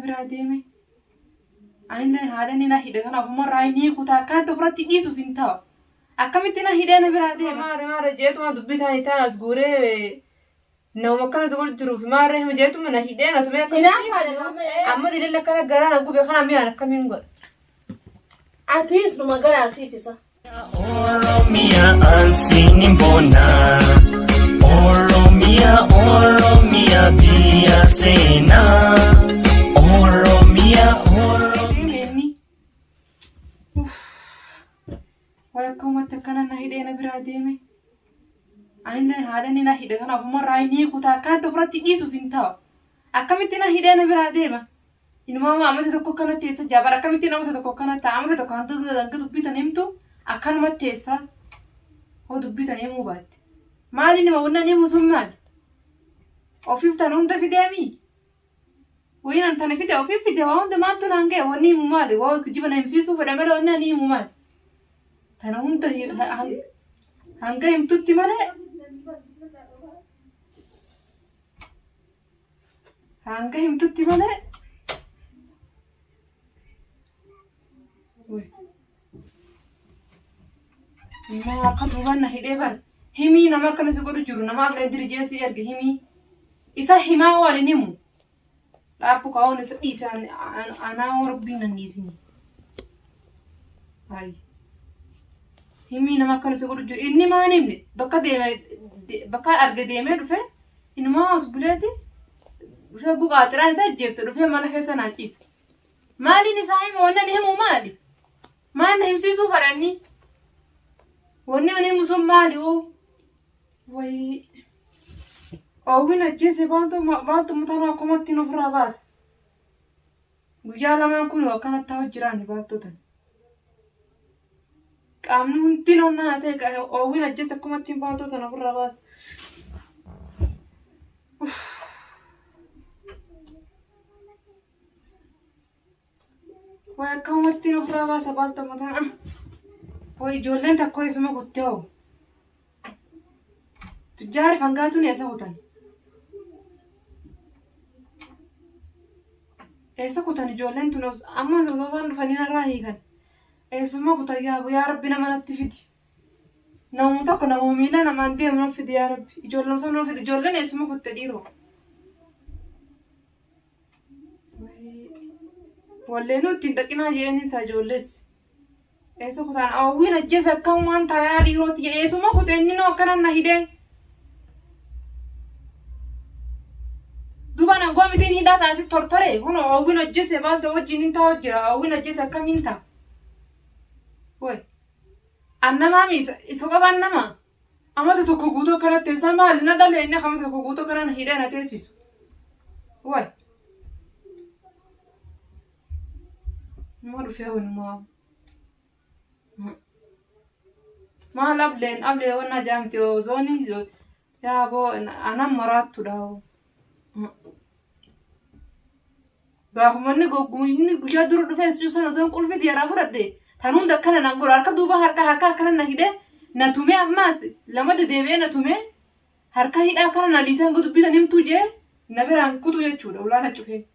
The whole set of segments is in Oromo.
biraa deeme. Anillee haala inni na hidhe kana ofumarraa inni kutaa akkanatti ofirratti dhiisuuf hin ta'u. Akkamitti na hidhee na biraa deema? Maare maare jeetuma dubbii taanii taan as guuree nama akkana si godhu jiruuf maarree hima jeetuma na hidhee na tumee akkasitti amma dilillee akkana garaa na gube kana mi'aan akkamiin godha. Atiis numa garaa siif isa. Oromia ansiin bona. Oromia Oromia biyya seenaa. Oromia Oromia. Deeme inni. Way akkamumatti akkana na hidhee na biraa deeme. Anillee haala inni na hidhe kana ofumarraa inni kutaa akkanatti ofirratti dhiisuuf hin ta'u. Akkamitti na hidhee na biraa deema? Inumaa amata tokko akkana teessa jaabar akkamittiin amata tokko akkana ta'a amata tokko hanga hanga dubbii tan himtu akkanumatti teessa hoo dubbii tan himuu baatte. Maali nima wanni ani himu sun maali? Ofiif tan hunda fideemii? Wayin an tana fide ofiif fide waa hunda maaltu naan ga'e wanni himu maali? Waa kijiba na himsiisuu fedha malee wanni ani himu maali? Tana hunda hanga himtutti malee hanga himtutti malee Immoo akka duubaan na hidhee bar himii nama akkana si godhu jiru nama ableen dirjee si erge himii isa himaa waan hin himu dhaabbu kaa'oon isa dhiise anaa rabbiin nan dhiisini. Hayi. Himii nama akkana si godhu jiru inni maan himne bakka deeme bakka arge deemee dhufe inumaa as buleeti dhufee guqaa xiraan isa ajjeefte dhufee mana keessa naa ciise. Maaliin isaa hima wanni ani himu maali? Maal na himsiisuu fadhanni? Wanni ani himu sun maali hoo? Wayii. Oowwiin ajjeese maaltu maaltu mutanoo akkumatti ofirraa baase. Guyyaa lamaan kun akkanatti ta'u jiraan baattotan. Qaamni hundinuu naa ta'e oowwiin ajjeese akkumatti baattotan ofirraa baase. Way akkamumatti ofirraa baasa baalta mataa. Way ijoolleen takko isuma kuttee hoo. Tujjaari fangaatuun eessa kutan? Eessa kutan ijoolleen tun amma osoo isaan dhufanii narraa hiikan. Eessuma kutan yaa yaa rabbi nama natti fidi. Namuma tokko namuma miila namaan deemu na fidi yaa rabbi. Ijoolleen sana fidi ijoolleen eessuma kutte dhiiroo. Walleenuu ittiin dhaqinaa jeeni isaa ijoollees. Eessa kutaan hawwiin ajjeese akkamumaan taayaa dhiirootti eessuma kute inni noo akkanan na hidhee. Duuba nan goomitiin hidhaa taasi tortore kun hawwiin ajjeese baalta wajjin hin taa'u jira hawwiin ajjeese akkamiin ta'a. Woy annamaa miisa isa qofaan namaa. Amata tokko guutuu akkanatti teessaa maali na dhale inni amata tokko guutuu akkana na hidhee na teessisu. Way. Nama dhufee wanumaa. Maal ableen ablee wannaa jaamti ozoonii yaa boo anan maraattudha. Gaafuma inni inni guyyaa dura dhufee si sana osoo qulfii diyaaraa fudhadhe tan hunda akkana naan godhu harka duuba harka harka akkana na hidhee na tumee ammaas lama dedeebi'ee na tumee harka hidhaa akkana na dhiisee hanga dubbii tan himtuu jee na biraan kutuu jechuudha ulaa na cufee.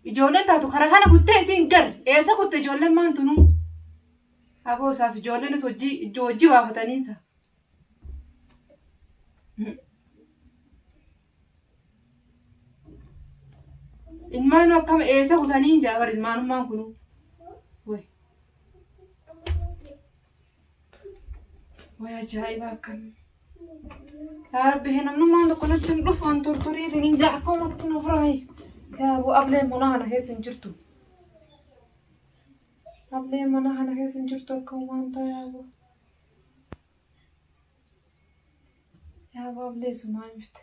Ijoolleen taatu karaa kana kuttee isiin gar eessa kutte ijoolleen maan tunuu? Aboo isaaf ijoolleenis hojii hojii baafataniisa. Ilmaan akkam eessa kutanii hin jaabar ilmaanummaan kunuu. Way. Way ajaa'iba akkam. Yaa Rabbi namnummaan tokko natti hin dhufu an tortoriitiin hin jaa akkamatti nu furaayi. Yaa abu ableen mana kana keessa hin jirtu. Ableen mana kana keessa hin jirtu akkamumaan ta'a yaa abu. Yaa abu ablee sumaa hin fite.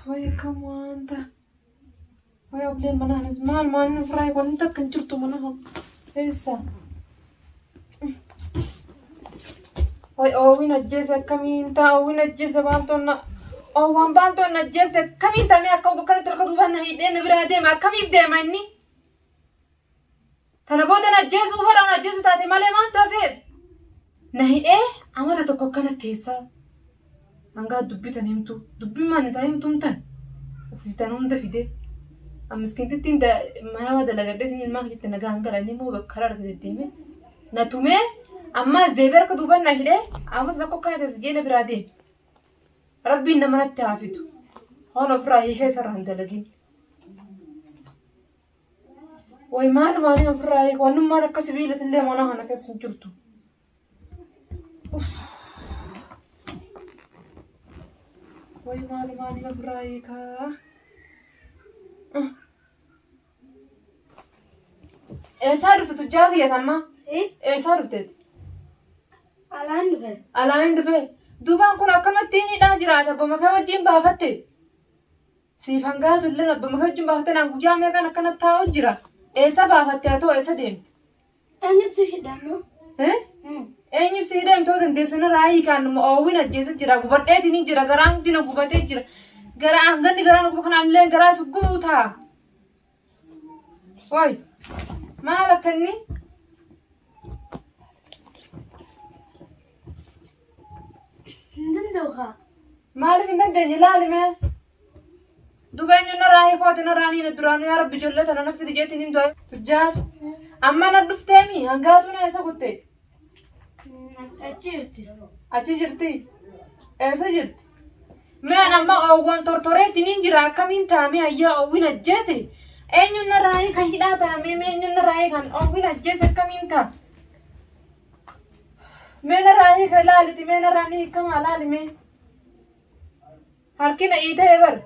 Way akkam waan ta'a. Way ableen mana kanas maal maal nu firaa wanti takka hin jirtu mana kana keessa. Way oowwiin ajjeese akkamiin ta'a oowwiin ajjeese baantoon na oowwaan baantoon na ajjeefte akkamiin ta'amee akka akkanatti harka duubaan na hidhee na biraa deema akkamiif deema inni. Tana booda na ajjeesuu fedha na ajjeesuu taate malee maaltu hafeef? Na hidhee amata tokko akkana teessaa. Hangaa dubbii tan himtu. Dubbiin maan isaa himtuun tan. Fitan hunda fide. Miskiintittiin mana dalagadhee isin ilmaan kiyyatti nagaa hangala inni immoo bakka karaa argate deeme. Na tumee ammaas deebi'ee harka duuban na hidhee ammas tokko akkana ta'e jeena biraa deeme. Rabbiin nama natti haa fidu. Hoon ofirraa hiikee isarraa hin dalagin. Way maalumaan ofirraa hiiku wannummaan akka sibiilatillee mana kana keessa hin jirtu. Way maalumaan ofirraa hiikaa. Eessaa dhufte tujjaa kiyya tamma? Eessaa dhufte? Alaan dhufe. Alaan dhufe. Duubaan kun akkamatti hidhaa jiraata goma kee wajjin baafatte? Siif hangaatu illee goma kee wajjin baafatte naan guyyaa meeqaan akkana taa'u jira. Eessa baafatte haa ta'u eessa deemte? Eenyu si hidhannu? Eenyu si hidhee ta'uu dandeessu narraa hiikaan oowwin ajjeesa jira gubadheetiin hin jira garaan hundina gubatee jira. Gara hanganni garaan gubu kana illee garaa si gubuu ta'a. Waay maal akka inni? Hin danda'u kaa. Maaliif hin dandeenye ilaali mee? Duba eenyu narraa hiikooti narraa ni duraanuu yaa rabbi ijoollee tana naffi jeetiin hin du'a. Tujjaar amma na dhufteemi hangaatu na eessa kutte? Achi jirti. Achi jirti? Eessa jirti? Mee amma oowwan tortoreetiin hin jira akkamiin taa'amee ayyaa oowwin ajjeese? Eenyuun narraa kan hidhaa taa'amee mee eenyuun narraa kan oowwin ajjeese akkamiin ta'a? Mee narraa hiika ilaaliti mee narraa ni hiikama ilaali mee? Harki na iitee bar.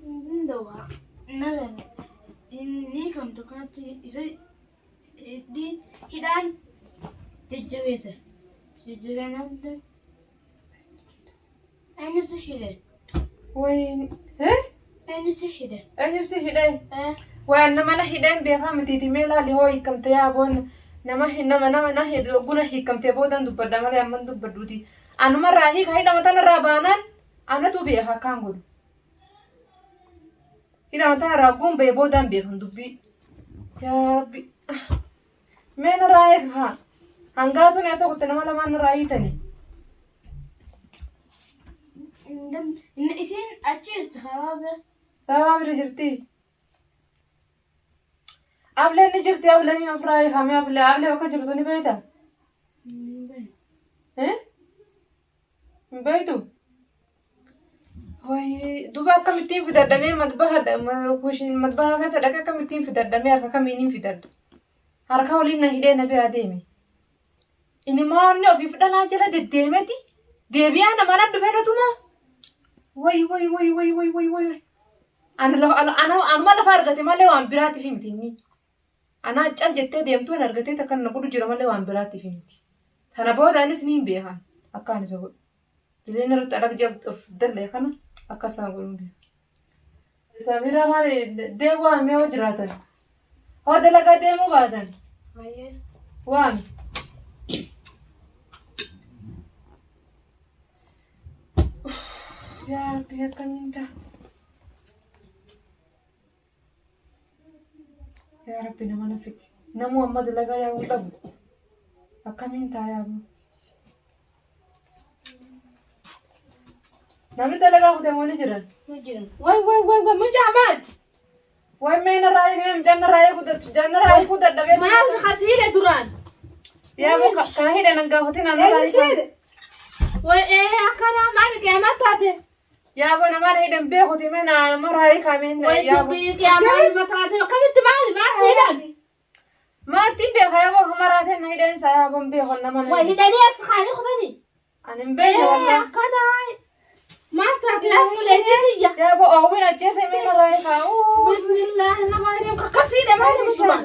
Hin danda'u kaa. Nama inni kamtu kanatti isa hidhaan jajjabeessa. Jajjabeena eenyu si hidhe? Wayi eh? Eenyu si hidhe? Eenyu si hidhee? Waan nama na hidheen beekaa mitiiti mee ilaali hoo hiikamte yaa boon nama nama nama na hidhe guna hiikamte boodan dubbadha malee amman dubbadhuuti. Anumarraa hiika hidhama tanarraa baanaan anatu beeka akkaan godhu. Hidhama tanarraa guun ba'e boodaan beekan dubbii. Yaa Rabbi. Mee narraa eega haa. Hangaatuun eessa kutte nama lamaan narraa hiitani. Isiin achi jirti karaa bira. Sababa bira jirti. Ableen ni jirti ableen ofirraa hiikamee ablee ablee bakka jirtu ni beekta. Hin beektu? Wayii duuba akkamittiin fidadhamee madbaha madbaha keessa dhaqee akkamittiin fidadhamee harka kamiiniin fidadha? Harka waliin na hidhee na bira deeme. Inni moonni ofiif dhalaa jala deddeemeti deebi'aa nama na dhufee na tumaa. Wayi wayi wayi wayi wayi wayi wayi. Ana lafa ana anuma lafa argate malee waan biraatiif miti inni. Anaa cal jettee deemtuu hin argatee takka na godhu jira malee waan biraatiif miti. Kana booda anis niin beekan akka ani isa godhu. Jireenya irratti alag jee of dallee kana akka isaan godhu hin beeku. Samira maal deemuu waamee hoo jiraatan? Hoo dalagaa deemuu baatan? Waami. Yaa Rabbi akkamiin ta'a? Yaa Rabbi nama na fiti. Namuu amma dalagaa yaa'uu dhabu. Akkamiin ta'a yaa'u? Namni dalagaa kutee moo ni jiran? Way way way way mucaa maal? Way mee narraa eegee mucaan narraa eeguu mucaan narraa eeguu dadhabee. Maal kasiile duraan? Yaa boo kana hidhan hin gaafatin narraa eeguu. Way ee akkana maal qiyaamaa taate? Yaa boo nama na hidhan beekuti mee namarraa eegamee. Way dubbii qiyaamaa mataate akkamitti maali maal siidhaan? Maatiin beeka yaa boo kamaraateen na hidhan isaa yaa boo beeku nama na Way hidhanii as kaanii kutanii? Ani hin beekne wallah. Akkana maal taate ammulee tiyya. Yaa boo oowwin ajjeese mee narraa eegaa. Bismillaahi rahmaani rahiim akkasiidha maal musuma.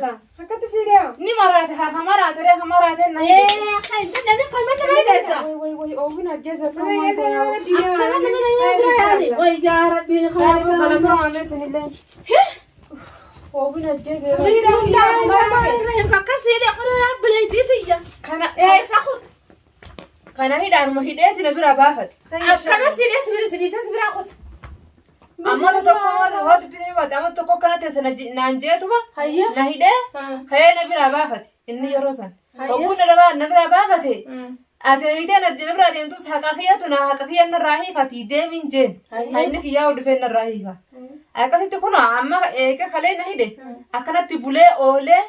Akkatti sii deema. Ni maraate haa kamaraate ree kamaraate na hidhe. Ee kan namni kan nama hidhata. Way way way oowwin ajjeese akka Akkana maal ta'e. namni nama bira yaani. Way yaa rabbi Galatoo maamee sinillee. Oowwin ajjeese. Bismillaahi rahmaani rahiim akkasiidha kun abbilee tiyya. Kana Ee isa kut. kana hidhaanuma hidheeti na bira baafate. Akkana siidhee sibira siidhee sibira kut. Amma tokko hoo dubbisee baate amma tokko akkana teesse naan jeetuma Hayya. na hidhee ka'ee na biraa baafate inni yeroo san. Hayya. Hogguu na biraa baafate. Ati hiitee na bira deemtus haqa kiyyatu na haqa kiyya narraa hiikati deemin jeen. Inni kiyyaa dhufee narraa hiika. Akkasitti kun amma eega kalee na hidhe akkanatti bulee oolee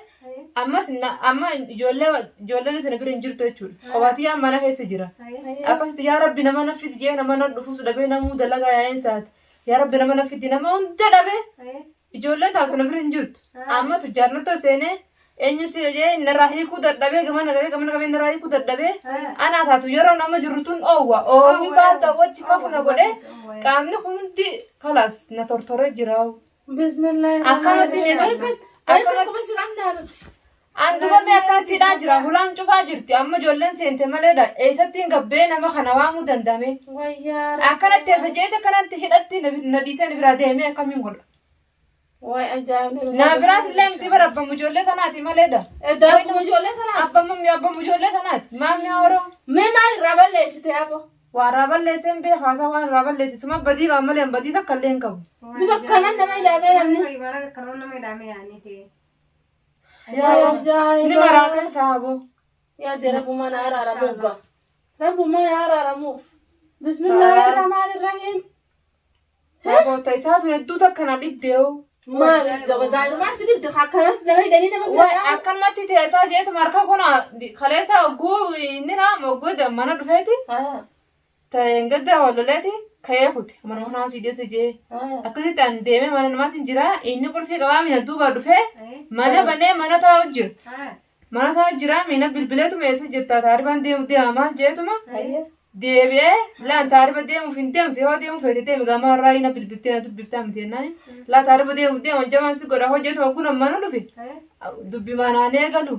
ammas amma ijoollee ijoolleen sana bira hin jirtu jechuudha. Qobaatiyyaan mana keessa jira. Akkasitti yaa rabbi nama na fidi jee nama na dhufus dhabee namuu dalagaa yaa'een isaati. Yaa rabbi nama na fidi nama hunda dhabee ijoolleen taatu na bira hin jirtu. Amma tujjaarnatti seenee eenyu si jee narraa hiikuu dadhabee gamana qabee gamana qabee narraa hiikuu dadhabee anaa taatu yeroo nama jirru tun oowwa oowwi baata wachi kafu na godhee qaamni kun hundi kalaas na tortoree jira. Bismillah. Akkamatti Akkamatti. An dubamee akkanatti hidhaa jira. Hulaan cufaa jirti. Amma ijoolleen seente maleedha. Eessatti hin gabbee nama kana waamuu danda'ame. Wayyaa. Akkanatti eessa jeete akkanatti hidhatti na dhiisee na biraa deemee akkamiin godha. Way ajaa'ibni. Na biraati illee miti bara abbamu ijoollee tanaati maleedha. Daakuma ijoollee tanaati. Abbamu abbamu ijoollee tanaati. Maamni horoo. Mee maal irraa balleessite abbo? Waa irraa balleessee hin beeku haasaa waan irraa balleesse. Suma badii qaba malee badii takka illee hin qabu. Duba kanan nama ilaamee namni. Ni maraateen saaboo. Yaa jee rabbumaan araaramuuf ga. Rabbumaan araaramuuf. Bismillaahi rahmaani rahiim. Saaboo isaa hedduu takka na dhibdeewu. Maali gabazaanumaan si dhibde akkanatti nama hidhanii nama Way bira akkanumatti teessaa jeetu marka kun kaleessa ogguu inni na ogguu mana dhufeeti ta'een gadda walloleeti ka'ee kute mana kanaa si deesse jee akkasitti an deemee mana namaatiin jira inni qulfii qabaa mina duuba dhufee mana banee mana taa'u jira mana taa'u jira mina bilbileetuma eessa jirta taaribaan deemu deema maal jeetuma deebi'ee laan taariba deemuuf hin deemte yoo deemu feete deemi gamaa irraa na bilbiltee na dubbiftaa miti jennaan laa taariba deemuuf deema jamaan si godha hojjetuma kun mana dhufe dubbi manaan eegalu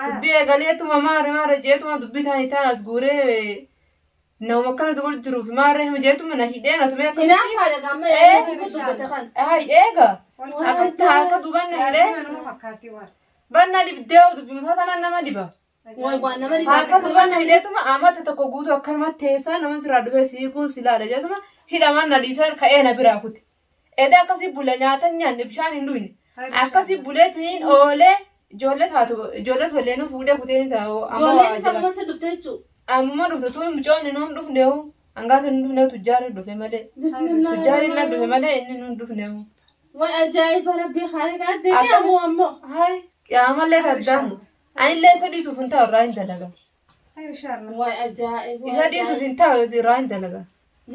dubbi eegaleetuma maare maare jeetuma dubbi taanii taan as guuree nama akkana tokko jiruuf maare hima jeetuma na hidhee na tumee akkasitti Hinaafaadha gamma yaaduu dubbate kan. Ay eega akkasitti harka duuban na hidhee banna dhibdee dubbi mataa tanaan nama dhiba. Way waan nama dhibaa. Harka duuban na hidheetuma amata tokko guutuu akkanumatti teessaa nama sirraa dhufee siikuun si laala jeetuma hidhaman na dhiisee ka'ee na biraa kute. Edee akkasii bule nyaata nyaanne bishaan hin dhuyne. Akkasii buleetiin oolee ijoollee taatu ijoollee walleenuu fuudhee kuteen isaa amma Ijoolleen waa isa jira. amma si dhufte jechuudha. Ammuma dhufte tun mucoonni nuun dhufneewu hangaasa hin dhufnee tujjaarri dhufe malee. Bismillah. Tujjaarri na dhufe malee inni nuun dhufneewu. Way ajaa'iba rabbii haala addunyaa ammoo ammoo. Hai qiyaamallee taddaamu. Anillee isa dhiisuuf hin ta'u irraa hin dalaga. Way ajaa'iba. Isa dhiisuuf hin ta'u irraa hin dalaga.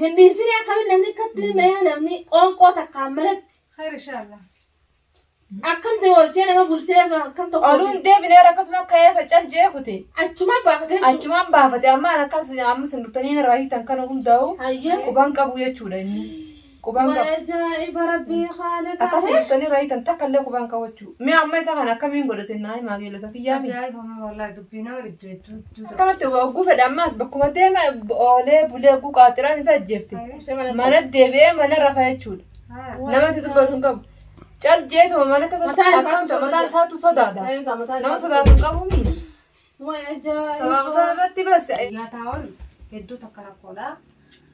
Hindiisini akkamiin namni akkatti mee namni qoonqoo takkaan malatti akkam ta'e oolchee nama bulchee akkam tokko. Oluun deebineera akkasuma ka'ee cal jee kute. Achumaan baafatee jechuudha. Achumaan baafate amma an akkas amma sin dhuftanii irraa hiitan kana hundaa'u Hayyee. qubaan qabu jechuudha inni. Qubaan Way qabu. ajaa'iba rabbii haala Akkasuma dhuftanii irraa hiitan takka illee qubaan qabu jechuudha. Mee amma isa kana akkamiin godha sennaa himaa geelata kiyyaa mi? Akkamatti ogguu fedha ammaas bakkuma deema oolee bulee ogguu qaaxiraan isa ajjeefte. Mana deebi'ee mana rafa jechuudha. Namatti dubbatu hin qabu. Cal jeetuma mana keessatti Mataan isaatu akkamta mataan isaatu sodaadha. Nama Nama sodaatu hin qabu mi? Way ajaa'iba. Sababa sana irratti bas Nyaataawwan hedduu takka rakkoodha.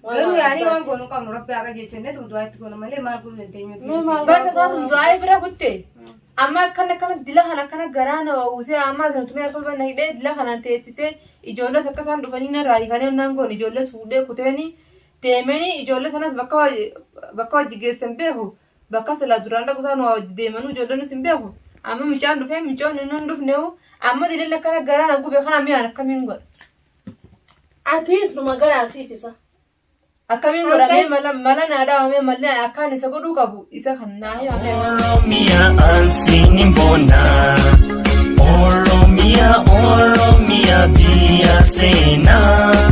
Garuu yaanii waan goonu qabnu rabbi haqa jechuun illee du'aa itti goonu malee maal godhuu dandeenyu. Mee maal Barta isaa sun du'aa bira kutte. Amma akkana akkana dila kana akkana garaa na uwwisee amma sana tumee akka na hidhee dila kanaan teessisee ijoolles akka isaan dhufanii narraa hiikanii naan goon ijoolles fuudhee kuteeni deemanii ijoollee sanas bakka bakka hojii geessan beeku bakka silaa duraan dhaqu isaan waa hojii deemanuu ijoollonnis hin beeku. Amma mucaan dhufee mucoon inni hin dhufneewu amma dililli akkana garaa na gube kana mi'aan akkamiin godha. Atiis numa garaa siif isa. Akkamiin godha mee mala mala naa dhaabamee mallee akkaan isa godhuu qabu isa kan naa himamee. Oromia ansinimbona Oromia Oromia biyya seenaa.